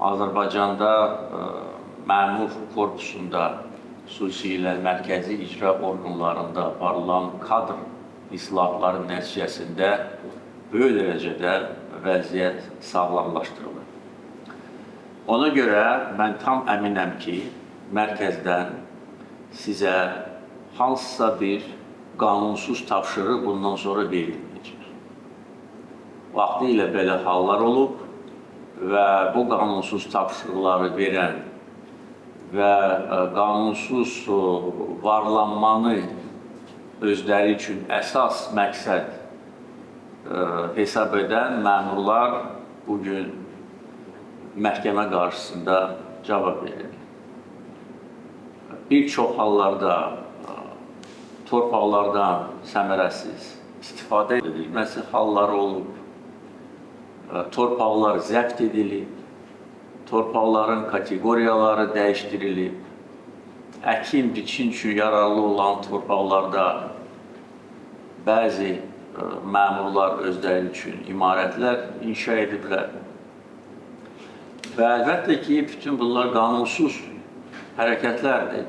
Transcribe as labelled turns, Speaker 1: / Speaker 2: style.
Speaker 1: Azərbaycanda məmur korpusunda, xüsusilə mərkəzi icra orqanlarında aparılan kadr islahatları nəticəsində böyük dərəcədə vəziyyət sağlamlaşdırılır. Ona görə mən tam əminəm ki, mərkəzdən sizə hansısa bir qanunsuz tapşırıq bundan sonra verilməyəcək. Vaxtilə belə hallar olub və bu qanunsuz tapşırıqları verən və qanunsuz varlanmanı özləri üçün əsas məqsəd hesab edən məmurlar bugün məhkəmə qarşısında cavab verir. Bir çox hallarda torpaqlardan səmərəsiz istifadə edilməsi halları olub, torpaqlar zəbt edilib, torpaqların kateqoriyaları dəyişdirilib, əkin biçin üçün yararlı olan torpaqlarda bəzi məmurlar özləri üçün imarətlər inşa ediblər. Və əlbəttə ki, bütün bunlar qanunsuz hərəkətlərdir.